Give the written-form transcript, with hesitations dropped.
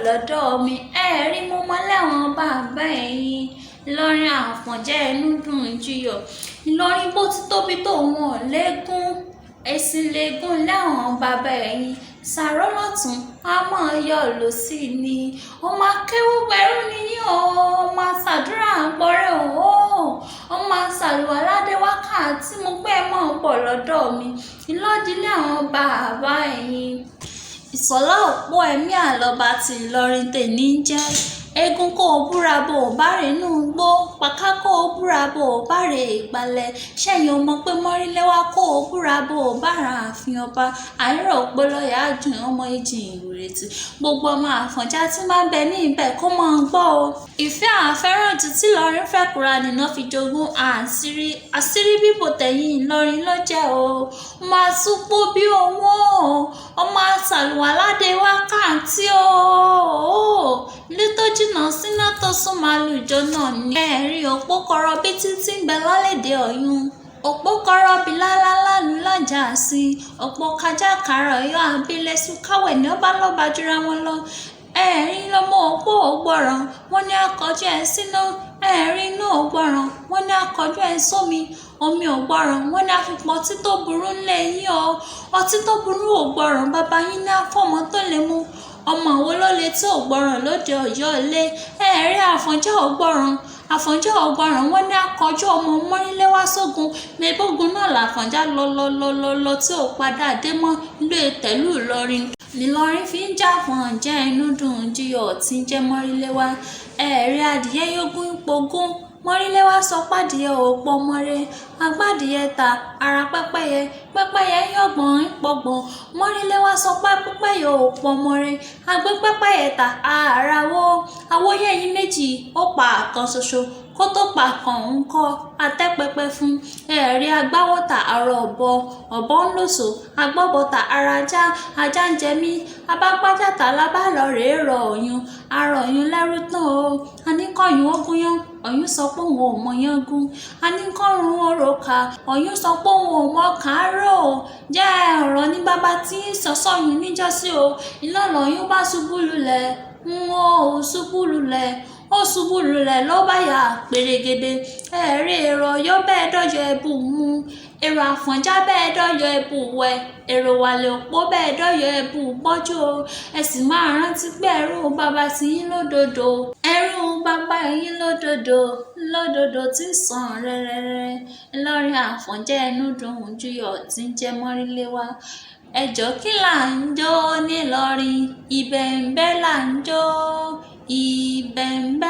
Lọ́dọ̀ mi. Ẹ rí mo mọ lẹ́wọ̀n bàbá ẹ̀yìn Ìlọrin Àfọ̀njá ẹnu dùn jiyọ̀. Ìlọrin bó ti tóbi tó, wọn lẹ́gùn ẹ̀sìn lẹ́gùn lẹ́wọ̀n bàbá ẹ̀yìn sàrọ́ lọ́tún a máa yọ lọ́sí ni. Ọmọ akéwú pẹ̀lú nìyí o, ọmọ àṣàdúrà gbọ́rẹ́ o, ọmọ àṣàlùwaládé wákàtí mo pẹ́ mọ́ ń pọ̀ lọ́dọ̀ mi ìlọ́dílé àwọn bàbá ẹ̀yìn. Ìsọ̀lá òpó ẹ̀mí àlọ́ba tí Ìlọrin tèmi ń jẹ́. Eégún kó o búra bó o bá rè inú igbó, pàká kó o búra bó o bá rè ìgbàlẹ̀. Ṣẹ́yìn o mọ̀ pé mọ́ríléwá kó o búra bó o bá ra ààfin ọba. Àìrọ̀ òpólọ́yà jù ọmọ ìjìn ìrètí. Gbogbo ọmọ Àfọ̀njá tí máa ń bẹ ní ibẹ̀ kó máa ń gbọ́ o. Ìfẹ́ àfẹ́rànjù tí Ìlọrin fẹ́ Kùránì náà fi jogún àṣírí. Àṣírí bíbò tẹ̀yìn Ìlọrin ló jẹ́ o. Máa súpó bí owó o. Ọmọ àṣàlùwaládé wákàtí o. Ilé tó jìnnà síná tó súnmọ́ àlùjọ náà ní. Ẹ̀rí òpó kọrọ bí títí ń bẹ lálẹ́dẹ̀ Ọ̀yún. Òpó kọrọ bí lálálálú lájà sí. Òpó kájà kàrọ̀ yọ abilẹ̀ sùn káwẹ̀ ní ọba lọ́ba jura wọn lọ. Ẹ̀rín lọmọ òpó ògbọ̀ràn, wọ́n ní akọjú ẹ̀ síná. Ẹ̀rín inú ògbọ̀ràn, wọ́n ní akọjú ẹ̀ sómi. Omi ògbọ̀ràn, wọ́n ní àfipọ̀ ọtí tó burú ńlẹ̀ yín o. Ọtí tó burú ògbọ̀ràn, bàbá yín ní àfọ̀mọ́ tó lè mu. Ọmọ wo ló lè tí ògbọ̀ràn lóde Ọ̀yọ́ ilé? Ẹ̀rí Àfọ̀njá ògbọ̀ràn. Àfọ̀njá ògbọ̀ràn, wọ́n ní akọjú ọmọ mọ́ríléwá sógun. Mẹ́bógun náà làfọ̀njá lọ lọ lọ lọ lọ tí ò padà dé mọ́ ilé tẹ̀lú Ìlọrin. Nìlọrin fi ń jà Àfọ̀njá ẹnu dùn jiyọ̀ tí ń jẹ́ mọ́ríléwá. Ẹ̀rí adìyẹ yógún pogún. Mọ́ríléwá sọ pádìẹ ò pọmọre. Agbádìẹ ta ara pẹ́pẹ́yẹ. Pẹ́pẹ́yẹ yọ̀gbọ̀n ń pọgbọ̀n. Mọ́ríléwá sọ pé pẹ́pẹ́yẹ ò pọmọre. Agbé pẹ́pẹ́yẹ ta ara wo. Awóyẹ̀yìn méjì ó pa àkàn ṣoṣo. Kó tó pa kan ń kọ́ atẹ́pẹpẹ fún. Ẹ̀rí agbáwọ́ta ara ọ̀bọ. Ọ̀bọ ń lòṣò. Agbọ́bọta ara ajá. Ajá ń jẹ mí. Abágbájáta lábá lọ rèé rọ ọ̀yún. Arọ ọ̀yún lẹ́rú tán o. Aníkọ̀yún ó gúnyán. Ọ̀yún sọ pé òun ò mọyán gún. Aníkọ̀run ó roka. Ọ̀yún sọ pé òun ò mọ kàárò. Jẹ́ ọ̀rọ̀ ní bàbá tí ń sọ sọ́yún níjọ́sí o. Iná lọ̀yún bá ṣubú lulẹ̀. N ó ṣubú lulẹ̀. Ó ṣubú lulẹ̀ ló bá yà pèrègede. Ẹ̀rí èrò Ọ̀yọ́ bẹ́ẹ̀ dọ́yọ̀ ẹ̀bù mú. Èrò Àfọ̀njá bẹ́ẹ̀ dọ́yọ̀ ẹ̀bù wẹ̀. Èrò wàlẹ̀ òpó bẹ́ẹ̀ dọ́yọ̀ ẹ̀bù bọ́jú o. Ẹ sì máa rántí pé ẹrú bàbá tí yín lódodo. Ẹrú bàbá yín lódodo. Lódodo tí ń sàn rẹ́rẹ́rẹ́. Ìlọrin Àfọ̀njá ẹnu dùn jiyọ̀ tí ń jẹ́ mọ́ríléwá. Ẹjọ́ kí là ń jó nílọrin? Ìbẹ̀ǹbẹ́ là ń jó. Ìbẹ̀ǹbẹ́.